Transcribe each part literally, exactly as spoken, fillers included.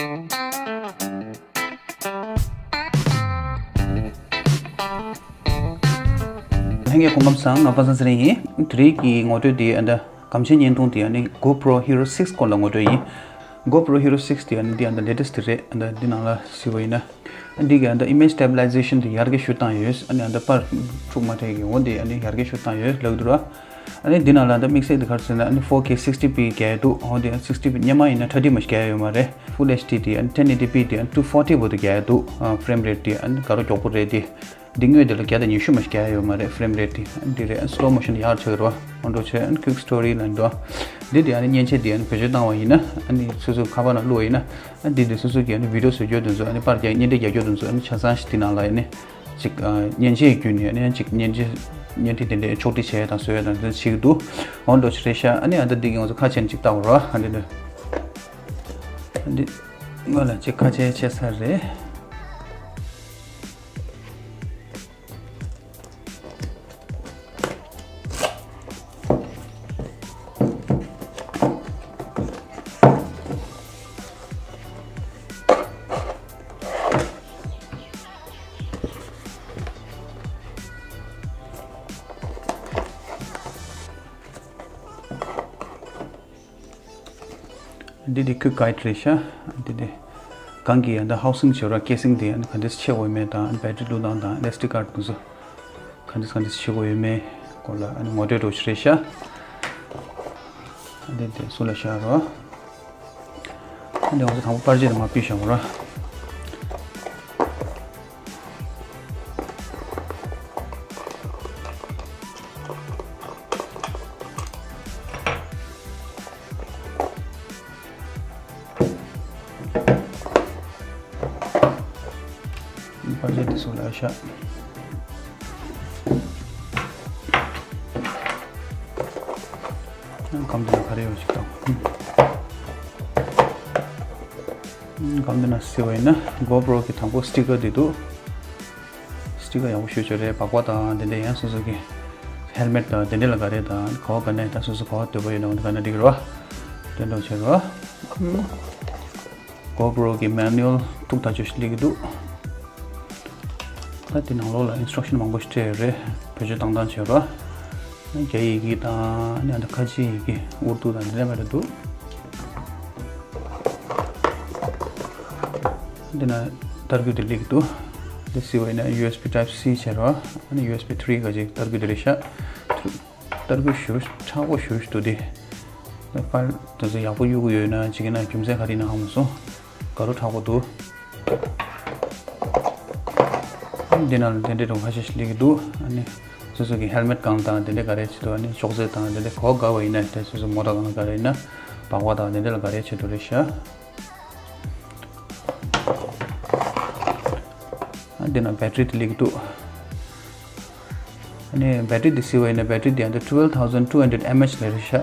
ལྷན་རྒྱས་སྐུ་ཁམས་བཟང་། ང་པ་སངས་ཚེ་རིང་ཡིན། དེ་རིང་གི་ངོ་སྤྲོད་དེ་ཨ་ད་གམ་ཆེན་བརྙན་ཐུང་དེ་ཨ་ནི་GoPro Hero six སྐོར་ལ་ངོ་སྤྲོད་ཡིན། GoPro Hero six དེ་ཨ་ནི་འདི་ཨ་ད་latest དེ་རེད། ཨ་ད་འདི་ནང་ལ་གཟིགས་པ་ཡིན་ན། འདི་གི་ཨ་ད་image stabilization དེ་ཡར་རྒྱས་ཤུགས་བཏང་ཡོད། ཨ་ནི་ཨ་ད་པར་འཁྲུག་མ་ཐེག་གི་འོ་དེ་ཨ་ནི་ཡར་རྒྱས་ཤུགས་བཏང་ཡོད་ལབ་འདུག་ར། ཨ་ནི་འདི་ནང་ལ་ཨ་ད་དམིགས་བསལ་དེ་ག་རེ་ཟེར་ན། ཨ་ནི་four K sixty P རྒྱག་ཡ་འདུག་འོ་དེ་sixty P སྔོན་མ་ཡིན་ན་thirty མ་ཞིག་རྒྱག་ཡ་ཡོད་མ་རེད། Full HD དེ་ཨ་ནི་ten eighty P དེ་ཨ་ནི two forty བར་དུ་རྒྱག་ཡ་འདུག་ཨ་frame rate དེ་ཨ་ནི་དགའ་རབ་མགྱོགས་པོ་རེད་དེ། འདི་དངོས་དེ་ལ་བརྒྱ་དང་ཉི་ཤུ་མ་ཞིག་རྒྱག་ཡ་ཡོད་མ་རེད། frame rate དེ་ཨ་ནི་འདི་རེད། ཨ་ནི་slow motion ཡག་ཆགས་ཀྱི་རེད་པ། འོ་འདྲ་བྱས། ཨ་ནི་quick story ལབ་འདུག་འདི་དེ་ཨ་ནི་མཉེན་ཆས་དེ་ཨ་ནི་བེད་སྤྱོད་བཏང་བ་ཡིན་ན། ཨ་ནི་སོ་སོའི་ཁ་པར་ནང་བླུགས་པ་ཡིན་ན། ཨ་འདི་དེ་སོ་སོ་གི་ཨ་ནི་video བཟོ་རྒྱུ་དེ་ཚོ། ཨ་ནི་པར་རྒྱག་བརྙན་འཕྲིན་རྒྱག་རྒྱུ་དེ་ཚོ་ཨ་ནི་ཆ་ཚང་ཞིག་འདི་ནང་ལ་ཨ་ནི་ཅིག་ཨ་མཉེན་ཆས་བརྒྱུད་ནས་ཨ་ནི་ཅིག་མཉེན་ཆས་བརྙན་འཕྲིན་དེ་འདྲའི་ཕྱོགས་སྒྲིག་བྱས་དང་བཟོས་དང་དེ་བྱེད་ཀྱི་འདུག་འོ་འདྲ་ཞིག་རེད་ཤག་ཨ་ནི་ཨ་ད་འདི་གི་ང་ཚོ་ཁ་ཕྱེ་ནས་ཅིག་བལྟ་དགོས་ར། ཨ་འདི་འདི་ཨ་འདི་སྔོན་ལ་ཅིག་ཁ་ཕྱེ་ཕྱེ་ཚར་རེད། འདི་དེ་quick guide རེད་ཤག་འདི་དེ་གང་གི་ཨ་ད་housing བྱེད་ར། casing དེ་ཨ་ནི་ག་འདྲས་ཕྱེ་དགོས་མེད་དང་། ཨ་ནི་battery བླུགས་སྟངས་དང་SD card དེ་ཚོ་ག་འདྲས་ག་འདྲས་ཕྱེ་དགོས་ཡོད་མེད་སྐོར་ལ་ཨ་ནི་ངོ་སྤྲོད་འདྲ་བོ་ཞིག་རེད་ཤག་ཨ་འདི་དེ་སུ་ལ་ཤར་རོ། ཨ་འདི་ང་ཚོ་དང་པོ་པར་ཆས་དེ་མར་ཕུད་བཞག་དགོས་ར། པར་ཆས་དེ་ཚོ་ལ་ཤ། སྒམ་དེ་ན་ག་རེ་ཡོད་ཅིག་དང་། སྒམ་དེ་ན་གཟིགས་པ་ཡིན་ན་GoPro གི་དང་པོ་sticker དེ་འདུག sticker ཡག་པོ་ཞེ་པོ་ཅིག་རེད། སྦག་སྦག་དང་དེ་འདྲ་ཡང་སོ་སོ་གི་helmet དང་དེ་འདྲ་ལ་ག་རེ་དང་ག་བ་ག་ནས་ད་སོ་སོ་ག་བ་འདོད་པ་ཡོད་ན་འོ་འདི་ག་ནས་འགྲིག་རོ། དེ་འདྲ་བྱེད་རོ། GoPro གི་manual ཐུག་ཐག་ཆོད་ཞིག་སླེབས་ཀྱི་འདུག་ད་དེ་ནང་ལོགས་ལ་instruction མང་པོ་ཞིག་སྤྲད་ཡོད་རེད། བེད་སྤྱོད་བཏང་སྟངས་བྱེད་རོགས། རྒྱ་ཡིག་གི་དང་ནི་ཨ་ད་ཁ་ཆེ་ཡིག་གི་ཨུར་དུ་དང་འདི་འདྲ་མ་རེད་འདུག་འདི་ན་ཏར་སྐུད་དེ་སླེབས་ཀྱི་འདུག་འདི་གཟིགས་པ་ཡིན་ན་USB Type C བྱེད་རོགས། ཨ་ནི་USB three ག་ཅིག་ཏར་སྐུད་དེ་རེད་ཤག་ཏར་སྐུད་ཞུ་མཁྲེགས་པོ་ཞུ་ཞུ་འདུག་དེ། ཕར་དེ་ཚོ་ཡག་པོ་གཡུག་གི་ཡོད་ན་ཅིག་ཡིན་ན་རྒྱུ་མཚན་ག་རེ་ཡིན་ན་ཧ་མ་སོང་། དགའ་རབ་མཁྲེགས་པོ་འདུག་འདི་ནང་ལ་དེ་འདྲའི་རུང་ཁ་ཤས་ཤིག་སླེབས་ཀྱི་འདུག་ཨ་ནི་སོ་སོ་གི་helmet སྒང་དང་དེ་འདྲ་ག་རེ་བྱེད་དུ། ཨ་ནི་ཅོག་ཙེ་དང་དེ་འདྲ་གོ་དགའ་བ་ཡིན་ན་དེ་སོ་སོ་མོ་ཊ་སྒང་ལ་ག་རེ་ཡིན་ན་སྦག་སྦག་དང་དེ་འདྲ་ལ་ག་རེ་བྱེད་དུ་རེད་ཤག་ཨ་འདི་ན་battery དེ་སླེབས་ཀྱི་འདུག་ཨ་ནི་battery དེ་གཟིགས་པ་ཡིན་ན་battery དེ་ཨ་ནི་twelve thousand two hundred mAh ལ་རེད་ཤག་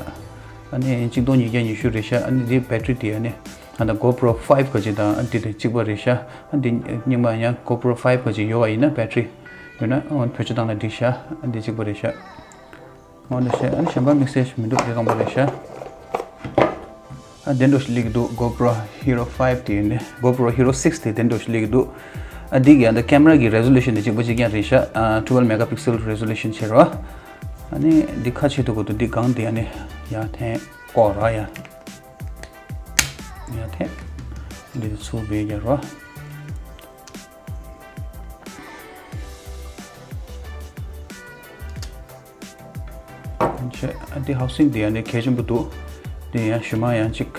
ཨ་ནི་གཅིག་སྟོང་ཉིས་བརྒྱ་ཉི་ཤུ་རེད་ཤག་ཨ་ནི་འདི་battery དེ་ཨ་ནི་ཨ་ནི་GoPro five ག་ཅིག་དང་ཨ་འདི་དེ་གཅིག་པ་རེད་ཤག་ཨ་འདི་རྙིང་པ་ཡང་GoPro five ག་ཅིག་ཡོད་པ་ཡིན་ན་battery ཡོད་ན་ཨ་བེད་སྤྱོད་བཏང་ན་འགྲིག་ཤག་ཨ་འདི་གཅིག་པ་རེད་ཤག་འོ་འདི་བྱས། ཨ་ནི་གཞན་པ་དམིགས་བསལ་ཞིག་མི་འདུག་དེ་ཙམ་པ་རེད་ཤག་ཨ་དེ་འདྲ་ཞིག་སླེབས་ཀྱི་འདུག GoPro Hero five དེ་ཡིན་ནི་GoPro Hero six དེ་དེ་འདྲ་ཞིག་སླེབས་ཀྱི་འདུག་ཨ་འདི་གི་ཨ་ད་camera གི་resolution དེ་གཅིག་པ་གཅིག་རྐྱང་རེད་ཤག་ཨ་twelve megapixel resolution བྱས་རོ། ཨ་ནི་འདི་ཁ་ཕྱེ་ཐུབ་ཀྱི་འདུག་འདི་སྒང་དེ་ཨ་ནི་ཡར་འཐེན་བཀོག་ར་ཡ། ཡར་འཐེན། འདི་ཚུར་བེད་རྒྱག་རོ། བྱས། ཨ་འདི་housing འདི་ཡང་ནི་གལ་ཆེན་པོ་འདུག་འདི་ཡང་ཞུ་མ་ཡང་ཅིག་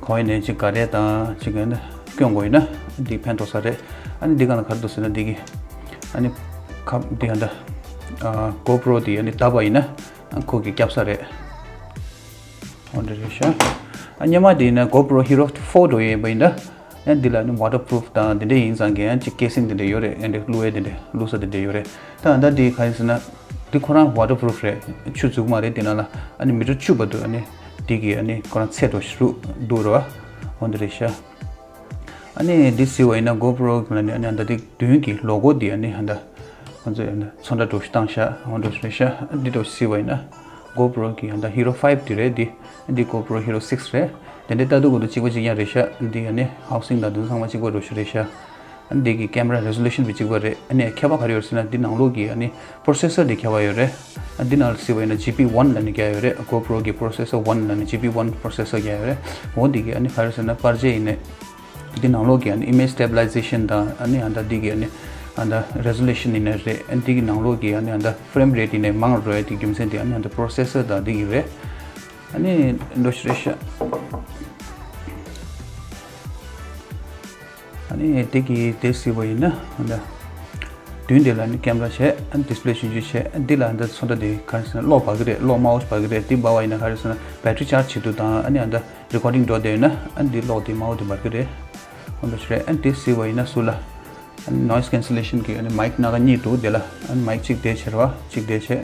གོ་ཡིན་ནའི་ཅིག་ག་རེ་དང་ཅིག་ཡང་ན་སྐྱོན་དགོས་ཡིན་ན་འདི་ཕན་ཐོགས་ས་རེད། ཨ་ནི་འདི་ག་ལ་ག་རེ་འདུག་ཟེར་ན་འདི་གི་ཨ་ནི་ཁབ་འདི་ཡང་ད་GoPro འདི་ཡང་ནི་བརྡབས་པ་ཡིན་ན་ཁོ་གི་བརྒྱབ་ས་རེད། འོ་འདྲ་རེད་ཤག་ཨ་སྔོན་མ་དེ་ཡིན་ན་GoPro Hero four འགྲོ་ཡས་པ་ཡིན་ད། ཡང་འདི་ལ་ནི་waterproof དང་དེ་འདྲ་ཡིན་ཙང་གི་ཡང་ཅིག་casing དེ་འདྲ་ཡོད་རེད། ཡང་འདྲ་བླུག་ཡས་དེ་འདྲ་བླུག་ས་དེ་འདྲ་ཡོད་རེད། ད་ད་འདི་ག་ཡིན་ཟེར་ན་འདི་ཁོ་རང་waterproof རེད། ཆུ་འཛུལ་གི་མ་རེད། དེ་ནང་ལ་ཨ་ནི་མི་ཊར་བཅུ་བར་དུ་ཨ་ནི་འདི་གི་ཨ་ནི་ཁོ་རང་ཚད་འགྲོ་ཞིག་འདུག་རེད་བ། འོ་འདྲ་རེད་ཤག་ཨ་ནི་འདི་གཟིགས་པ་ཡིན་ན་GoPro གི་ལ་ནི་ཨ་ནི་ད་འདི་མདུན་གྱི་logo འདི་ཨ་ནི་ཧ་ད་ཁོ་ཚོས་ཨ་ནི་ཚོན་ཁྲ་འདྲ་ཞིག་བཏང་ཤག་འོ་འདྲ་ཞིག་རེད་ཤག་འདི་འདྲ་གཟིགས་པ་ཡིན་ན་GoPro གི་ཧ་ད་Hero five འདི་རེད། འདི་འདི་GoPro Hero six རེད། དེ་འདྲའི་ལྟ་དུས་གོ་དུ་གཅིག་པ་གཅིག་རྐྱང་རེད་ཤག་འདི་ཡ་ནི་ཧའུ་སིང་དང་དེ་ཚོ་ཚང་མ་གཅིག་པ་རུ་ཤི་རེད་ཤག་ཨ་ནི་འདི་གི་ཀེམ་ར་རེ་ཟོ་ལུ་ཤན་བི་གཅིག་པ་རེད། ཨ་ནི་ཁྱད་པར་ག་རེ་ཡོད་ཟེར་ན་འདི་ནང་ལོགས་ཀྱི་ཨ་ནི་པོ་རོ་སེ་སར་འདི་ཁྱད་པར་ཡོད་རེད། ཨ་འདི་ནང་ལ་གཟིགས་པ་ཡིན་ན་ཇི་པི་ཝན་ལབ་ནས་རྒྱག་ཡོད་རེད། གོ་པོ་རོ་གི་པོ་རོ་སེ་སར་ཝན་ལབ་ནས་ཇི་པི་ཝན་པོ་རོ་སེ་སར་རྒྱག་ཡོད་རེད། འོ་འདི་གི་ཨ་ནི་ག་རེ་ཟེར་ན་པར་ཆས་ཡིན་ནས་འདི་ནང་ལོགས་ཀྱི་ཨ་ནི་ཨི་མེཇ་སི་ཊེ་བི་ལའི་ཟེ་ཤན་དང་ཨ་ནི་ཨ་ད་འདི་གི་ཨ་ནི་ཨ་ད་རེ་ཟོ་ལུ་ཤན་ཡིན་ནས་རེད། ཨ་འདི་གི་ནང་ལོགས་ཀྱི་ཨ་ནི་ཨ་ད་ཕེ་རེམ་རེ་ཊི་ཡིན་ནས་མང་རུ་འགྲོ་ཡ་དེ་རྒྱུ་མཚན་དེ་ཨ་ནི་ཨ་ད་པོ་རོ་སེ་སར་དང་འདི་གི་རེད། ཨ་ནི་འགྲོ་ཤི་རེད་ཤག་ཨ་ནི་དེ་གི་དེ་གཟིགས་པ་ཡིན་ན་ཨ་ད་མདུན་དེ་ལ་ནི་ཀེམ་ར་བྱས། ཨ་ནི་ཌིས་པི་ལེ་ཆུང་ཆུང་བྱས། ཨ་འདི་ལ་ཨ་ད་ཚོན་ཁྲ་དེ་ག་རེ་ཟེར་ན་གློག་འབར་གི་རེད། གློག་དམར་པོ་འབར་གི་རེད། དེ་འབར་བ་ཡིན་ན་ག་རེ་ཟེར་ན་བེ་ཊི་རི་ཆར་ཇི་བྱེད་དུས་དང་ཨ་ནི་ཨ་ད་རི་ཀོར་ཌིང་འགྲོ་བསྡད་ཡོད་ན་ཨ་འདི་གློག་དེ་དམར་པོ་དེ་འབར་གི་རེད། འོ་འདྲ་ཞིག་རེད། ཨ་འདི་གཟིགས་པ་ཡིན་ན་ཟུར་ལ་ཨ་ནི་ནོའི་སི་ཀེན་སི་ལེ་ཤན་གྱི་ཨ་ནི་མའིག་སྣ་ཁ་གཉིས་འདུག་དེ་ལ་ཨ་ནི་མའིག་གཅིག་དེ་བྱེད་རོགས། གཅིག་དེ་བྱེད།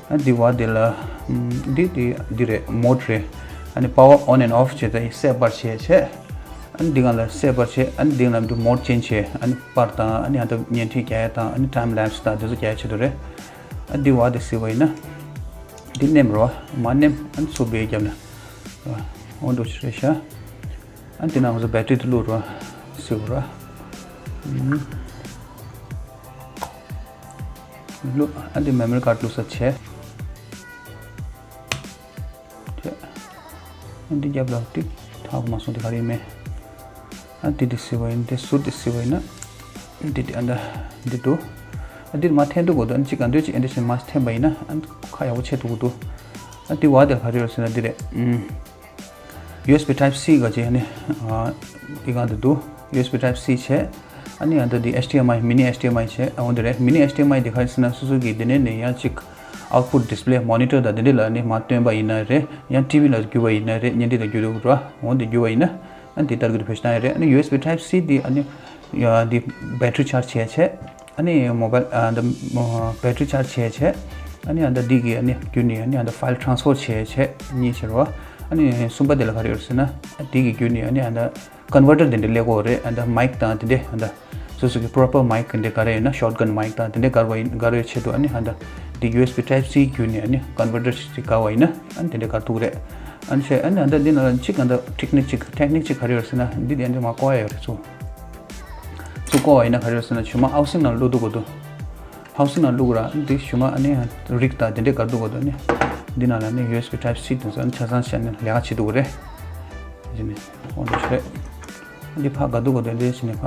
ཨ་འདི་བ་དེ་ལ་ཨམ་འདི་འདི་འདི་རེད། མོཌ་རེད། ཨ་ནི་པ་ཝར་ཨོན་ཨེན་ཨོཕ་བྱེད་དང་སེ་པར་བྱེད་བྱེད། ཨ་ནི་འདི་གང་ལ་སེ་པར་བྱེད། ཨ་ནི་འདི་གང་ལ་འདི་མོཌ་ཅེན་བྱེད། ཨ་ནི་པར་དང་ཨ་ནི་ཨ་ད་བརྙན་འཕྲིན་རྒྱག་ཡ་དང་ཨ་ནི་ཊའིམ་ལེབ་སི་དང་དེ་ཚོ་རྒྱག་ཡ་ཆེད་དུ་རེད། ཨ་འདི་བ་དེ་གཟིགས་པ་ཡིན་ན་འདི་ནེམ་རོ། མ་ནེམ་ཨ་ནི་ཚུར་བེད་རྒྱབ་ན་འོ་འདྲ་ཞིག་རེད་ཤག་ཨ་འདི་ནང་ང་ཚོ་བེ་ཊི་རི་དེ་བླུགས་རོགས། གཟིགས་རོགས། ཨུམ། བླུགས། ཨ་འདི་མེ་མོ་རི་ཀཱཌ་བླུགས་ས་བྱས། བྱས། ཨ་འདི་རྒྱབ་ལ་ཏིག་ཐག་མ་སོང་དེ་ག་རེ་ཡིན་མེད། ཨ་འདི་འདི་གཟིགས་པ་ཡིན། འདི་ཟུར་འདི་གཟིགས་པ་ཡིན་ན། འདི་འདི་ཨ་འདི་འདི་འདུག་ཨ་འདིར་མ་འཐེན་འདུག་གོ་འདུག་ཨ་ནི་གཅིག་ག་འདོད་ཅིག་ཨ་འདི་བཞིན་མ་འཐེན་པ་ཡིན་ན་ཨ་ཁ་ཡག་པོ་ཆད་འདུག་གོ་འདུག་ཨ་འདི་བ་དེ་ག་རེ་ཡོད་ཟེར་ན་འདི་རེད། ཨུམ། ཡུ་ཨེས་བི་ཊའིབ་སི་ག་ཅིག་ཨ་ནི་ཨ་འདི་གང་དུ་འདུག་ཡུ་ཨེས་བི་ཊའིབ་སི་བྱས། ཨ་ནི་ཨ་ད་འདི་ཨེཆ་ཌི་ཨེམ་ཨའི་མི་ནི་ཨེཆ་ཌི་ཨེམ་ཨའི་བྱས། ཨ་འོ་འདི་རེད། མི་ནི་ཨེཆ་ཌི་ཨེམ་ཨའི་འདི་ག་རེ་ཟེར་ན་སོ་སོ་གི་འདི་ནས་ནས་ཡང་གཅིག་ཨའུཊ་པུཊ་ཌིས་པི་ལེ་མོ་ནི་ཊར་དང་འདི་འདྲ་ལ་ནི་མ་སྟོན་པ་ཡིན་ན་རེད། ཡང་ཊི་ཝི་ལ་བརྒྱུད་པ་ཡིན་ན་རེད། བརྙན་འཕྲིན་ལ་བརྒྱུད་འགྲོ་གི་ར། འོ་འདི་བརྒྱུད་པ་ཡིན་ན་ཨ་འདི་ལྟར་གི་བེད་སྤྱོད་བཏང་ཡ་རེད། ཨ་ནི་ཡུ་ཨེས་བི་ཊའིབ་སི་འདི་ཨ་ནི་ཡ་འདི་བེ་ཊི་རི་ཆར་ཇི་བྱས་བྱས། ཨ་ནི་མོ་བྷལ་ཨ་འདི་བེ་ཊི་རི་ཆར་ཇི་བྱས་བྱས། ཨ་ནི་ཨ་འདི་འདི་གི་ཨ་ནི་བརྒྱུད་ནས་ཨ་ནི་ཨ་འདི་ཕའིལ་ཊ་རན་སི་ཕར་བྱས་བྱས་གཉིས་བྱེད་རོགས། ཨ་ནི་གསུམ་པ་དེ་ལ་ག་རེ་ཡོད་ཟེར་ན་ཨ་འདི་གི་བརྒྱུད་ནས་ཨ་ནི་ཨ་འདི་ཀོན་ཝར་ཊར་དེ་འདྲ་སླེབས་ཀྱི་ཡོད་རེད། ཨ་འདི་མའིག་དང་དེ་འདྲ་ཨ་འདི་སོ་སོ་གི་པོ་རོ་པར་མའིག་དེ་འདྲ་ག་རེ་ཡོད་ན་ཤོཊ་གན་མའིག་དང་དེ་འདྲ་ག་རེ་ཡིན་ག་རེ་ཡོད་ཆེད་དུ་ཨ་ནི་ཨ་འདི་འདི་ཡུ་ཨེས་བི་ཊའིབ་སི་བརྒྱུད་ནས་ཨ་ནི་ཀོན་ཝར་ཊར་ཞིག་ག་བ་ཡིན་ན་ཨ་ནི་དེ་འདྲ་ག་ཐུག་རེད། ཨ་ནི་བྱས་ཨ་ནི་ཨ་འདི་འདི་ནང་ལ་གཅིག་ཨ་འདི་ཊེག་ནིག་གཅིག་ཊེག་ནིག་གཅིག་ག་རེ་ཡོད་ཟེར་ན་འདི་དེ་འདྲ་མ་བཀོད་ཡ་ཡོད་རེད་ཚུར། ཚུར་བཀོད་པ་ཡིན་ན་ག་རེ་ཡོད་ཟེར་ན་ཞུ་མ་ཧའུ་སིང་ནང་བླུག་འདུག་གོ་འདུག་ཧའུ་སིང་ནང་བླུག་ར་འདི་ཞུ་མ་ཨ་ནི་རིགས་དང་དེ་འདྲས་ག་འདུག་གོ་འདུག་ཨ་ནི་འདི་ནང་ལ་ནི་ཡུ་ཨེས་བི་ཊའིབ་སི་དེ་ཚོ་ཨ་ནི་ཆ་ཚང་བྱས་ནས་ལས་ཀ་བྱེད་འདུག་གོ་རེད། ཞེས་ནས་འོ་འདུག་ཞེས་རེད། འདི་ཕ་ག་འདུག་གོ་འདུག་འདི་ཞེས་ནས་ཕ་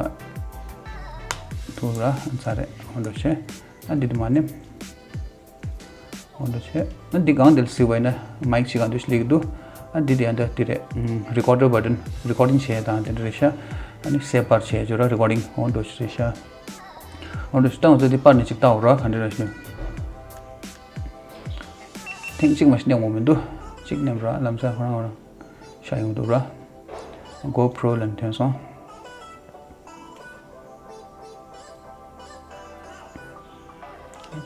ཐུག་ར་ཚ་རེད། འོ་འདུག་ཞེས་ཨ་འདི་དུ་མ་ནི། འོ་འདུག་བྱས། ཨ་འདི་སྒང་འདིར་གཟིགས་པ་ཡིན་ན་མའིག་ཅིག་གང་འདུག་སླེབས་ཀྱི་འདུག་ཨ་འདི་དེ་ཡང་འདི་འདི་རེད། རི་ཀོར་ཌར་བ་ཊན། རི་ཀོར་ཌིང་བྱས་དང་དེ་འདྲ་རེད་ཤག་ཨ་ནི་སེབ་པར་བྱས་བརྗོད་ར་རི་ཀོར་ཌིང་འོ་འདུག་རེད་ཤག་འོ་འདུག་ད་ང་ཚོ་འདི་པར་ནས་ཅིག་བལྟ་འོ་ར་ག་འདྲ་རེད་ཤག་ཐེངས་གཅིག་མ་ཞིག་གནས་འོང་མི་འདུག་གཅིག་གནས་ར་ལམ་སང་ཁོ་རང་ཁོ་རང་ཤ་ཡོང་འདུག་ར། གོ་པྲོ་ལ་ཐོན་སོང་།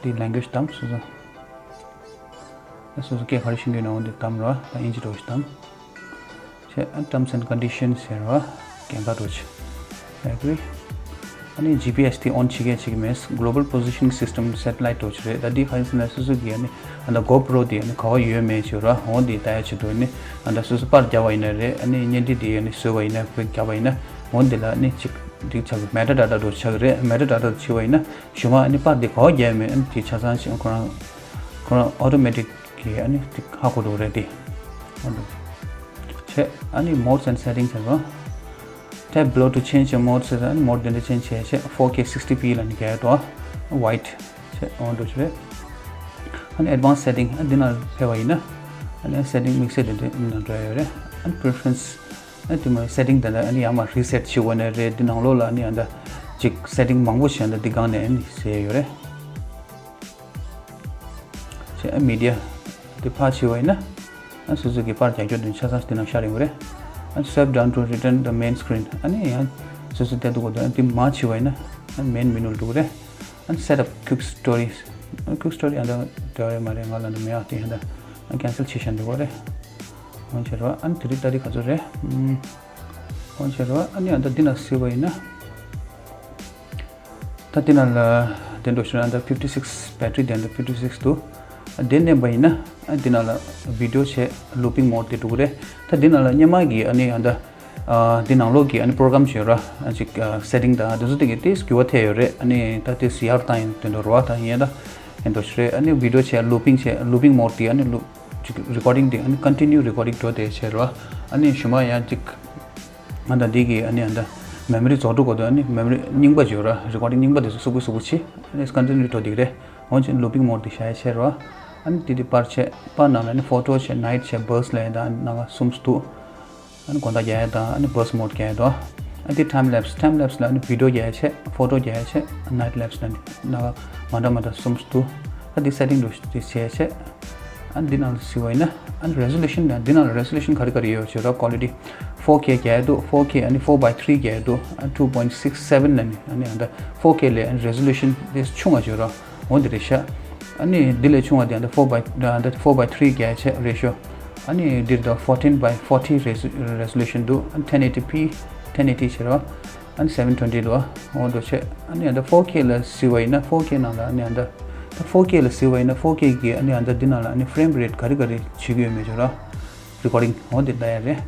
དེ་ལེང་གུ་ཨེཇ་དམ་སོ་སོ། སོ་སོ་སྐད་ག་རེ་ཤེས་ཀྱི་ཡོད་ན་འོ་དེ་དམ་རོ། ད་ཨིན་ཇི་འདྲ་བོ་ཞིག་དམ། བྱས་ཨ་terms and conditions ཟེར་བ་གན་ག་འགྲོ་ཆེ། Agree། ཨ་ནི་ཇི་པི་ཨེས་དེ་ཨོན་བྱེད་མཁན་བྱེད་ཀྱི་མེད། Global Positioning System Satellite འགྲོ་ཆེ་རེད། ད་འདི་ག་རེ་ཟེར་ན་སོ་སོ་གི་ཨ་ནི་ཨ་ད་གོ་པྲོ་དེ་ཨ་ནི་ག་བ་ཡོད་མེད་བྱེད་རོ། འོ་དེ་ལྟ་ཡ་ཆེད་དུ་ཨ་ནི་ཨ་ད་སོ་སོ་པར་རྒྱབ་པ་ཡིན་ན་རེད། ཨ་ནི་བརྙན་འཕྲིན་དེ་ཨ་ནི་བཟོས་པ་ཡིན་ན་བོད་རྒྱབ་པ་ཡིན་ན་འོ་དེ་ལ་ཨ་ནི་ཅིག་འགྲིག་ཆགས་ཀྱི་མེ་ཊ་ཌེ་ཊ་འགྲོ་ཆགས་ཀྱི་རེད། མེ་ཊ་ཌེ་ཊ་བྱེད་པ་ཡིན་ན་གཞུག་མ་ཨ་ནི་པར་དེ་ག་བ་རྒྱབ་མེད་ཨ་ནི་དེ་ཆ་ཚང་ཞིག་ཁོ་རང་ཁོ་རང་ཨོ་ཊོ་མེ་ཊིག་གི་ཨ་ནི་དེ་ཧ་གོ་འགྲོ་རེད་དེ། ཨོ་འདུག་བྱས་ཨ་ནི་modes and settings ཟེར་བ། Tap below to change your mode ཟེར་ཨ་ནི་མོཌ་དེ་འདྲ་ཅན་བྱས་བྱས་four K sixty P ལ་ནི་རྒྱག་ཡ་འགྲོ། White བྱས་ཨོ་འདུག་བྱས། ཨ་ནི་advanced setting ཨ་འདི་ནང་ཕེབས་པ་ཡིན་ན་ཨ་ནི་setting mixed དེ་འདྲ་ནང་འགྲོ་ཡ་ཡོད་རེད། ཨ་ནི་preference ཨ་དེ་མ་setting དེ་འདྲ་ཨ་ནི་ཡང་མ་reset བྱེད་དགོས་ནི་རེད། འདི་ནང་ལོགས་ལ་ཨ་ནི་ཨ་འདྲ་ཅིག་setting མང་པོ་ཞིག་ཨ་འདྲ་འདི་སྒང་ནས་ཨ་ནི་ཟེར་ཡ་ཡོད་རེད། བྱས་ཨ་media དེ་ཕར་བྱེད་པ་ཡིན་ན་ཨ་སོ་སོ་གི་པར་རྒྱག་རྒྱུ་དེ་ཆ་ཚང་དེ་ནང་ཤར་ཡོང་གི་རེད། ཨ་swipe down to return the main screen ཨ་ནི་ཡང་སོ་སོ་བལྟ་འདུག་གོ་དེ་ཨ་དེ་མ་བྱེད་པ་ཡིན་ན་ཨ་main menu ལ་འགྲོ་གི་རེད། ཨ་set up quick stories ཨ་quick story ཨ་འདྲ་འདྲ་བའི་མ་རེད། ང་ལ་འདི་མེད་ཨ་དེ་ཧ་འདྲ་ཨ་cancel བྱེད་བཞག་འདུག་གོ་རེད། འོན་ཆེ་རོ་ཨ་ནི་དེ་རིགས་ད་རིགས་ག་ཚོད་རེད། ཨམ། འོན་ཆེ་རོ་ཨ་ནི་ཨ་ད་འདི་ན་གཟིགས་པ་ཡིན་ན། ད་འདི་ན་ལ་དེ་འགྲོ་ཤེ་ན་ཨ་ད་fifty six battery དེ་ཨ་ད་fifty six འདུག་དེ་མནན་པ་ཡིན་ན་ཨ་འདི་ནང་ལ་video བྱས་looping mode དེ་འགྲོ་གི་རེད། ད་འདི་ནང་ལ་སྔོན་མ་གི་ཨ་ནི་ཨ་ད་ཨ་འདི་ནང་ལོགས་ཀྱི་ཨ་ནི་program བྱས་ར་ཨ་ཅིག་ཨ་setting དང་དེ་ཚོ་དེ་གི་དེ་འགྱུར་བ་ཐེབས་ཡོད་རེད། ཨ་ནི་ད་དེ་ཡར་བཏང་ཡིན་དོན་དུ་ར་ད་ཡིན་ད་ཡིན་འདུག་རེད། ཨ་ནི་video བྱས་looping བྱས་looping mode དེ་ཨ་ནི་loop ཅིག་recording དེ་ཨ་ནི་continue recording འགྲོ་དེ་བྱས་ར། ཨ་ནི་གཞུག་མ་ཡང་ཅིག་ཨ་ད་འདི་གི་ཨ་ནི་ཨ་ད་memory རྫོགས་འགྲོ་གོ་དུ་ཨ་ནི་memory རྙིང་པ་བྱས་ར་recording རྙིང་པ་དེ་ཚོ་སུབ་སུབ་སུབ་བྱས་ཨ་ནི་continue འགྲོ་དེ་གི་རེད། འོན་ཀྱང་looping mode དེ་བྱས་བྱས་ར། ཨ་ནི་དེ་དེ་པར་བྱས་པར་ནང་ལ་ཨ་ནི་photo བྱས་night བྱས burst ལ་ཡང་ད་ཨ་ནི་ནང་ག་གསུམ་འདུག་ཨ་ནི་དགོང་དག་རྒྱག་ཡ་དང་ཨ་ནི་burst mode རྒྱག་ཡ་དང་། ཨ་ནི་time lapse time lapse ལ་ཨ་ནི་video རྒྱག་ཡ་བྱས་photo རྒྱག་ཡ་བྱས་night lapse ལ་ཨ་ནི་ནང་ག་མ་འདྲ་མ་འདྲ་གསུམ་འདུག་ཨ་འདི་setting དུ་དེ་བྱས་བྱས། ཨ་ནི་འདི་ནང་ལ་གཟིགས་པ་ཡིན་ན་ཨ་ནི་resolution ནང་འདི་ནང་ལ་resolution ག་རེ་ག་རེ་ཡོད་ཅེས་ར་quality four K རྒྱག་ཡ་འདུག four K ཨ་ནི་four by three རྒྱག་ཡ་འདུག་ཨ་ནི་two point six seven ལ་ནི་ཨ་ནི་ཨ་ད་four K ལས་ཨ་ནི་resolution དེ་ཆུང་བ་ཅིག་ཡོད་ར། འོ་འདི་རེད་ཤག་ཨ་ནི་འདི་ལས་ཆུང་བ་དེ་ཨ་ད་four by ཨ་ད་four by three རྒྱག་ཆེད་ratio ཨ་ནི་འདིར་ད་fourteen by forty resolution འདུག་ཨ་ནི་ten eighty p ten eighty བྱེད་རོགས། ཨ་ནི་seven twenty འདུག་འོ་འདུག་ཆེ། ཨ་ནི་ཨ་ད་four K ལ་གཟིགས་པ་ཡིན་ན་four K ནང་ལ་ཨ་ནི་ཨ་ད་ད་four K ལ་གཟིགས་པ་ཡིན་ན་four K གི་ཨ་ནི་ཨ་ད་འདི་ནང་ལ་ཨ་ནི་frame rate ག་རེ་ག་རེ་བྱེད་ཀྱི་ཡོད་མེད་ཅོ་རོགས། Recording འོ་འདི་ལྟ་ཡ་རེད།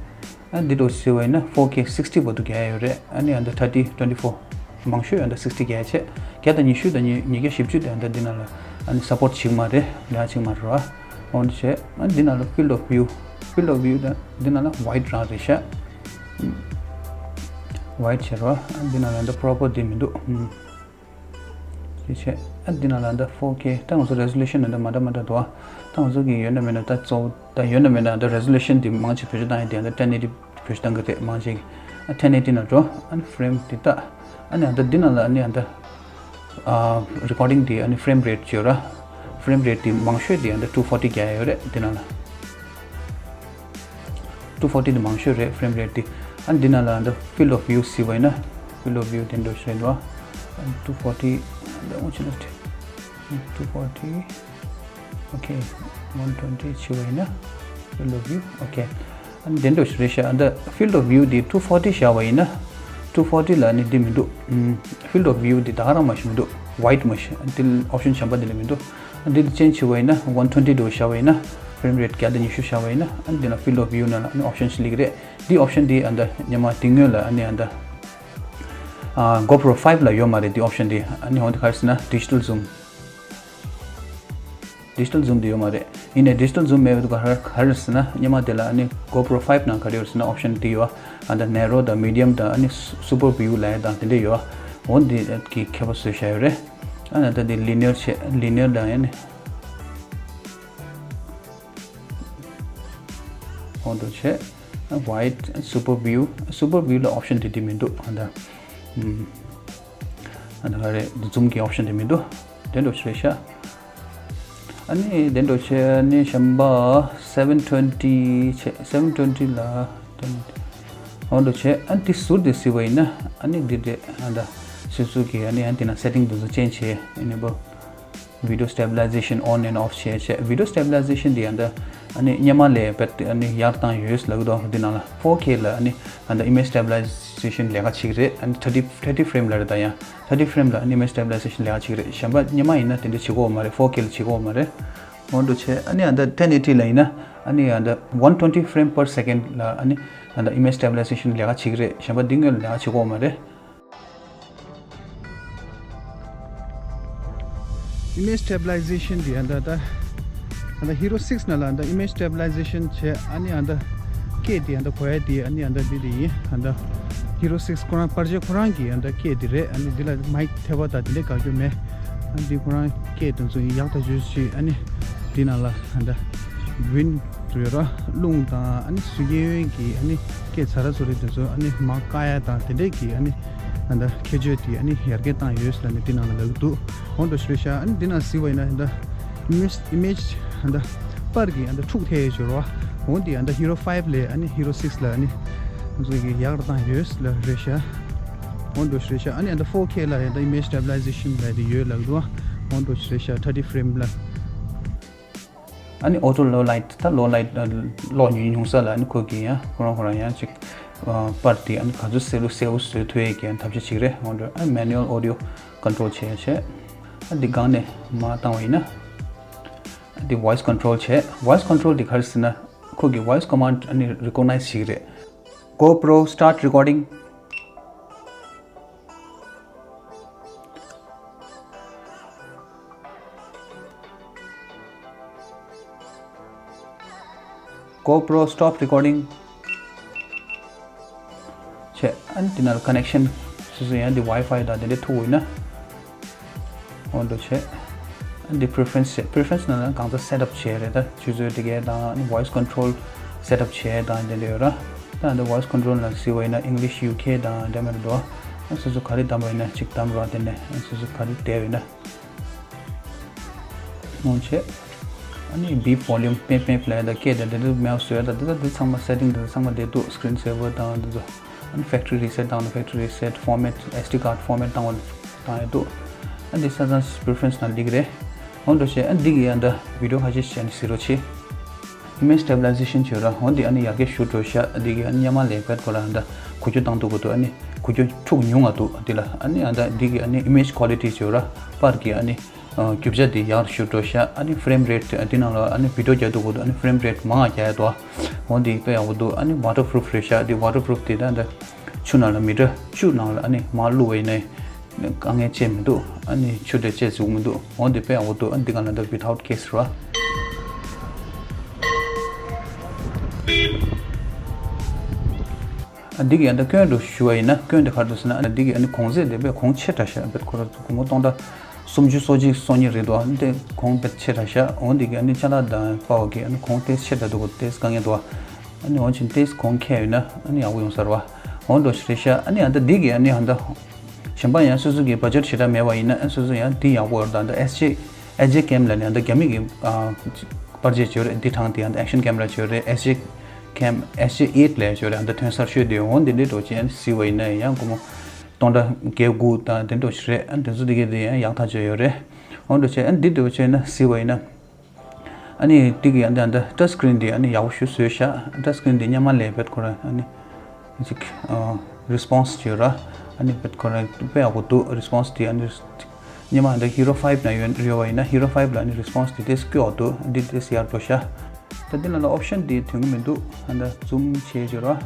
ཨ་འདི་འདྲ་ཞུ་བ་ཡིན་ན་four K sixty བར་དུ་རྒྱག་ཡ་ཡོད་རེད། ཨ་ནི་ཨ་ད་thirty twenty four མང་ཤོས་ཨ་ད་sixty རྒྱག་ཡ་ཆེ། བརྒྱ་དང་ཉི་ཤུ་དང་ཉི་ཉིས་བརྒྱ་བཞི་བཅུ་དེ་ཨ་ད་འདི་ནང་ལ་ཨ་ནི་support བྱེད་ཀྱི་མ་རེད། ལས་བྱེད་ཀྱི་མ་རེད་བ། འོ་འདི་བྱས་ཨ་འདི་ནང་ལ་field of view field of view དང་འདི་ནང་ལ་white རང་རེད་ཤག white བྱེད་རོགས། ཨ་འདི་ནང་ལ་ཨ་ད་proper འདི་མི་འདུག་ཨུམ། དེ་བྱས་ཨ་འདི་ནང་ལ་ཨ་ད་four K ད་ང་ཚོ་resolution ཨ་ད་མ་འདྲ་མ་འདྲ་འདུག་ཨ་ད་ང་ཚོ་གི་ཡོད་ན་མེད་ན་ད་གཙོ་བོ་ད་ཡོད་ན་མེད་ན་ཨ་ད་resolution འདི་མང་ཆེ་བེད་སྤྱོད་བཏང་ཡ་དེ་ཨ་ད་ten eighty བེད་སྤྱོད་བཏང་གི་རེད། མང་ཆེ་གི་ཨ་ten eighty ནང་འགྲོ། ཨ་ནི་frame འདི་ད་ཨ་ནི་ཨ་ད་འདི་ནང་ལ་ཨ་ནི་ཨ་ད་ཨ་recording འདི་ཨ་ནི་frame rate བྱོས་ར། frame rate འདི་མང་ཤོས་འདི་ཨ་ད་two forty རྒྱག་ཡ་ཡོད་རེད། འདི་ནང་ལ། two forty དེ་མང་ཤོས་རེད་frame rate དེ། ཨ་འདི་ནང་ལ་འདི་field of view ཟེར་བ་ཡིན་ན། field of view དེ་འདྲ་ཞིག་རེད་བ། ཨ་two forty འདི་འོང་ཆེ་ལ་two forty okay one twenty བྱས་པ་ཡིན་ན། field of view okay ཨ་འདི་འདྲ་ཞིག་རེད་ཤག་ཨ་འདི་field of view དེ་two forty བཞག་པ་ཡིན་ན། two forty ལ་ནི་འདི་མི་འདུག་ཨམ། field of view དེ་ད་ག་རང་མ་ཞིག་མི་འདུག white མ་ཞིག་ཨ་འདི་option གཞན་པ་འདི་ལ་མི་འདུག་འདི་ལ་change བྱས་པ་ཡིན་ན་one twenty དུ་བཞག་པ་ཡིན་ན། frame rate བརྒྱ་དང་ཉི་ཤུ་བཞག་པ་ཡིན་ན་ཨ་འདི་ལ་field of view ནང་ལ་ཨ་ནི་option ཞིག་སླེབས་ཀྱི་རེད། འདི་option འདི་ཨ་འདི་ཉི་མ་འདི་སྔོན་ལ་ཨ་ནི་ཨ་འདི་ཨ་GoPro five ལ་ཡོད་མ་རེད། འདི་option འདི་ཨ་ནི་འོ་འདི་ག་རེ་ཟེར་ན་digital zoom digital zoom འདི་ཡོད་མ་རེད། ཡིན་ནའི་digital zoom མེད་པ་འདུག་ག་རེ་ག་རེ་ཟེར་ན་སྔོན་མ་དེ་ལ་ཨ་ནི་GoPro five ནང་ག་རེ་ཡོད་ཟེར་ན་option འདི་ཡོད། ཨ་འདི་narrow དང་medium དང་ཨ་ནི་super view ལབ་ཡ་དང་དེ་འདྲ་ཡོད། འོ་འདི་གི་ཁྱད་པར་བཟོས་བཞག་ཡོད་རེད། ཨ་ནི་ད་འདི་linear བྱས་linear དང་ཨ་ནི། འོ་འདུག་བྱས། white super view super view ལ་option དེ་འདི་མི་འདུག་ཨ་ད། ཨམ། ཨ་ད་ག་རེ་འདི་zoom གི་option དེ་མི་འདུག་དེ་འདྲ་བྱས་ཤག་ཨ་ནི་དེ་འདྲ་བྱས་ཨ་ནི་གཞན་པ་seven twenty བྱས་seven twenty ལ། འོ་འདུག་བྱས་ཨ་འདི་ཟུར་དེ་གཟིགས་པ་ཡིན་ན་ཨ་ནི་འདི་འདྲས་ཨ་ད་སོ་སོ་གི་ཨ་ནི་ཨ་འདི་ན་setting དེ་ཚོ་change བྱས་enable video stabilization on and off བྱས་བྱས། video stabilization འདི་ཡང་ད་ཨ་ནི་སྔོན་མ་ལས་བེད་ཨ་ནི་ཡར་བཏང་ཡོད་ལབ་ཀྱི་འདུག་འདི་ནང་ལ་four K ལ་ཨ་ནི་ཨ་ད་image stabilization ལས་ཀ་བྱེད་ཀྱི་རེད། ཨ་ནི་thirty thirty frame ལ་རེད། ད་ཡང་thirty frame ལ་ཨ་ནི་image stabilization ལས་ཀ་བྱེད་ཀྱི་རེད། གཞན་པ་སྔོན་མ་ཡིན་ན་དེ་འདྲ་བྱེད་ཀྱི་ཡོད་མ་རེད། four K ལ་བྱེད་ཀྱི་ཡོད་མ་རེད། འོ་འདུག་བྱས་ཨ་ནི་ཨ་ད་ten eighty ལ་ཡིན་ན་ཨ་ནི་ཨ་ད་one twenty frame per second ལ་ཨ་ནི་ཨ་ད་image stabilization ལས་ཀ་བྱེད་ཀྱི་རེད། གཞན་པ་འདི་སྔོན་ལ་ལས་ཀ་བྱེད་ཀྱི་ཡོད་མ་རེད། image stabilization འདི་ཨ་ད་ད་ཨ་ད་Hero six ནང་ལ་ཨ་ད་image stabilization བྱས་ཨ་ནི་ཨ་ད་སྐད་འདི་ཨ་ད་གོ་ཡ་འདི་ཨ་ནི་ཨ་ད་འདི་འདི་ཡིན། ཨ་ད་Hero six ཁོ་རང་པར་ཆས་ཁོ་རང་གི་ཨ་ད་སྐད་འདི་རེད། ཨ་ནི་འདི་ལ་mic ཐེབས་པ་དང་དེ་འདྲ་དགའ་རྒྱུ་མེད། ཨ་འདི་ཁོ་རང་སྐད་དེ་ཚོ་ཡག་ཐག་ཆོད་ཅིག་ཨ་ནི་འདི་ནང་ལ་ཨ་ད་wind ཡོད་ར་རླུང་དང་ཨ་ནི་གཟུགས་བརྙན་གྱི་ཨ་ནི་སྐད་ཚ་ར་ཚོ་རེ་དེ་ཚོ་ཨ་ནི་མར་བཀག་ཡ་དང་དེ་འདྲས་ཀྱི་ཨ་ནི་ཨ་ད་ཁྱད་ཆོས་དེ་ཨ་ནི་ཡར་རྒྱས་བཏང་ཡོད་ཟེར་ལབ་ནས་འདི་ནང་ལ་ལབ་ཀྱི་འདུག་འོ་འདྲ་ཞུ་ཤག་ཨ་ནི་འདི་ནང་གཟིགས་པ་ཡིན་ན་ཨ་ད་image image ཨ་ད་པར་གྱི་ཨ་ད་འཁྲུག་ཐེ་ཡོད་ཅོ་ར་འོ་འདི་ཨ་ད་Hero five ལས་ཨ་ནི་Hero six ལ་ཨ་ནི་ང་ཚོ་གི་ཡག་ར་བཏང་ཡོད་ཟེར་ལབ་རེད་ཤག་འོ་འདྲ་ཞུ་ཤག་ཨ་ནི་ཨ་ད་four K ལ་ཨ་ད་image stabilization ལབ་དེ་ཡོད་ལབ་ཀྱི་འདུག་འོ་འདྲ་ཞུ་ཤག thirty frame ལ། ཨ་ནི་auto low light ད་low light གློག་ཉུང་ཉུང་ས་ལ་ཨ་ནི་ཁོ་གི་ཡང་ཁོ་རང་ཁོ་རང་ཡང་ཅིག་པར་དེ་ཨ་ནི་ག་ཚོད་གསལ་པོ་གསལ་པོ་བཟོ་ཐུབ་ཡས་ཀྱི་ཐབས་ཤེས་ཅིག་རེད། འོ་འདྲ་ཨ་manual audio control བྱས་བྱས་ཨ་འདི་སྒང་ནས་མར་བཏང་བ་ཡིན་ན། ཨ་ འདི་voice control བྱས། voice control འདི་ག་རེ་ཟེར་ན། ཁོ་གི་voice command ཨ་ནི་recognize བྱེད་ཀྱི་རེད། GoPro start recording. GoPro stop recording. བྱས། ཨ་ནི་དེ་ནང་ལ་connection སོ་སོ་ཡང་འདི་Wi-Fi དང་དེ་འདྲ་ཐུག་ཡོད་ན། འོ་འདུག་བྱས། ཨ་ནི་འདི་preference བྱས། preference ནང་ལ་གང་ལྟར་setup བྱས་རེད། ད་ཆུ་ཚོད་དེ་གའི་དང་ཨ་ནི་voice control setup བྱས་དང་དེ་འདྲ་ཡོད་ར། ད་འདི་voice control ནང་གཟིགས་པ་ཡིན་ན་English UK དང་དེ་མ་རེད་འདུག་ཨ་སོ་སོ་ག་རེ་བདམས་པ་ཡིན་ན་གཅིག་བདམས་ར། དེ་ནས་ཨ་སོ་སོ་ག་རེ་བསྡད་ཡོད་ན། སྔོན་ཆད། ཨ་ནི་beep volume ཕན་ཕན་ཕུལ་ཡ་ད་སྐད་དེ་འདི་འདྲ་མེད་པ་བཟོ་ཡ་ད་འདི་ད་འདི་ཚང་མ་setting འདི་ཚང་མ་བསྡད་འདུག screen saver དང་འདི་ཚོ། ཨ་ནི་factory reset དང་factory reset format SD card format བཏང་བ་བཏང་ཡ་འདུག་ཨ་འདི་ས་ཚང་preference ནང་སླེབས་ཀྱི་རེད། འོ་འདུག་བྱས། ཨ་འདི་གི་ཡ་ད་video ཁ་ཤས་ཤིག་ཨ་ནི་གཟིགས་རོགས་བྱེད། Image stabilization བྱོས་ར། འོ་འདི་ཨ་ནི་ཡར་རྒྱས་ཞུ་འགྲོ་ཤག་འདི་གི་ཨ་ནི་སྔོན་མ་ལས་བེད་ཁོ་ར་ཨ་ད་འགུལ་སྐྱོད་བཏང་འདུག་གོ་འདུག་ཨ་ནི་འགུལ་སྐྱོད་འཁྲུག་ཉུང་ང་འདུག་འདི་ལ་ཨ་ནི་ཨ་ད་འདི་གི་ཨ་ནི་image quality བྱོས་ར། པར་གི་ཨ་ནི་རྒྱུ་ཆ་འདི་ཡར་ཞུ་འགྲོ་ཤག་ཨ་ནི་frame rate འདི་ནང་ལ་ཨ་ནི་video རྒྱག་འདུག་གོ་འདུག་ཨ་ནི་frame rate མང་ང་རྒྱག་ཡ་འདུག་འོ་འདི་དཔེ་ཡག་པོ་འདུག་ཨ་ནི་waterproof རེད་ཤག་འདི་waterproof འདི་ད་ད་ཆུ་ནང་ལ་མི་ཊར་བཅུ་ནང་ལ་ཨ་ནི་མར་བླུགས་པ་ཡིན་ན། དཀའ་ངལ་ཅི་མི་འདུག་ཨ་ནི་ཆུ་དེ་ཅི་ཟུག་མི་འདུག་འོ་འདི་དཔེ་ཡག་པོ་འདུག་ཨ་ནི་འདི་ག་ལ་འདི་without case ར། ཨ་འདི་གི་ཡང་ད་སྐྱོན་དུ་ཞུ་བ་ཡིན་ན་སྐྱོན་དེ་ག་རེ་འདུག་ཟེར་ན། ཨ་འདི་གི་ཨ་ནི་གོང་ཚད་དེ་དཔེ་གོང་ཆེ་དྲགས་ཤག་དཔེ་ཁོ་ར་སྒོར་མོ་སྟོང་ཕྲག་སུམ་ཅུ་སོ་གཅིག་སོ་གཉིས་རེད་འདུག་ཨ་ནི་དེ་གོང་དཔེ་ཆེ་དྲགས་ཤག་འོ་འདི་གི་ཨ་ནི་ཅ་ལག་དང་པའོ་གི་ཨ་ནི་གོང་དེ་ཆེ་དྲགས་འདུག་དེ་དཀའ་ངལ་འདུག་ཨ་ནི་འོ་ཆེན་དེ་གོང་ཁེ་ཡོད་ན་ཨ་ནི་ཡག་པོ་ཡོང་ས་རེད་བ། འོ་འདུག་རེད་ཤག་ཨ་ནི་ཡང་ད་འདི་གི་ཨ་ནི་ཡང་ད། གཞན་པ་ཡང་སོ་སོ་གི་budget ཞེ་དྲག་མེད་པ་ཡིན་ན་ཨ་སོ་སོ་ཡང་འདི་ཡག་པོ་ཡོད་རེད། ད་ད་SJ SJ cam ལབ་ནས་ད་རྒྱ་མི་གི་ཨ་པར་ཆས་བྱོས་རེད། འདི་དང་དེ་ཡང་ད་action camera བྱོས་རེད། SJ cam SJ eight ལབ་བྱོས་རེད། ད་ཐོན་གསར་ཤོས་དེ་འོ་འདི་འདྲའི་འགྲོ་ཅན་གཟིགས་པ་ཡིན་ན་ཡང་སྒོར་མོ་སྟོང་ཕྲག་བརྒྱད་དགུ་དང་དེ་འགྲོ་ཞིག་རེད། ཨ་དེ་ཚོ་དེ་གས་དེ་ཡང་ཡག་ཐག་ཆོད་ཡོད་རེད། འོ་འགྲོ་ཅན་ཨ་འདི་འགྲོ་ཅན་ན་གཟིགས་པ་ཡིན་ན། ཨ་ནི་དེ་གི་ཡང་འདི་ཡང་འདི་touch screen འདི་ཨ་ནི་ཡག་པོ་ཞིག་བཟོས་ཤག touch screen འདི་སྔོན་མ་ལས་བེད་ཁོ་ར་ཨ་ནི་ཅིག་ཨ་response བྱོས་ར། ཨ་ནི་བེད་ཁོ་ར་དཔེ་ཡག་པོ་འདུག response འདི་ཨ་ནི་སྔོན་མ་འདི་Hero five ནང་ཡོད་ཡོད་པ་ཡིན་ན་Hero five ལ་ཨ་ནི་response འདི་དེ་སྐྱོ་བ་འདུག་འདི་དེ་ཡར་འགྲོ་ཤག་ད་འདི་ནང་ལ་option འདི་ཐོན་གི་མི་འདུག་ཨ་འདི་zoom བྱས་བྱོས་ར།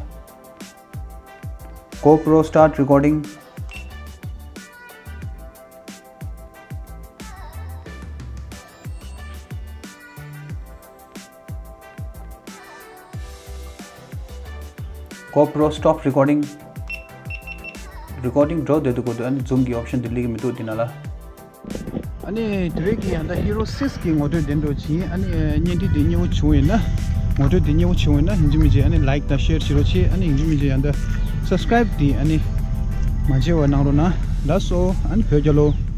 GoPro start recording. GoPro stop recording. Recording འགྲོ་བསྡད་འདུག་གོ་འདུག་ཨ་ནི་zoom གི་option དེ་སླེབས་ཀྱི་མི་འདུག་འདི་ནང་ལ། ཨ་ནི་དེ་རིང་གི་ཡང་ད་Hero six གི་ངོ་སྤྲོད་དེ་འདྲ་བྱིན། ཨ་ནི་བརྙན་འཕྲིན་དེ་མཉེས་པོ་བྱུང་ཡོད་ན། ངོ་སྤྲོད་དེ་མཉེས་པོ་བྱུང་ཡོད་ན་ཡིན་གཅིག་མིན་གཅིག་ཨ་ནི་like དང་share བྱེད་རོགས་བྱེད། ཨ་ནི་ཡིན་གཅིག་མིན་གཅིག་ཡང་ད་subscribe དེ་ཨ་ནི་མ་བརྗེད་པ་གནང་རོགས་གནང་། ལགས་སོ། ཨ་ནི་བོད་རྒྱལ་ལོ།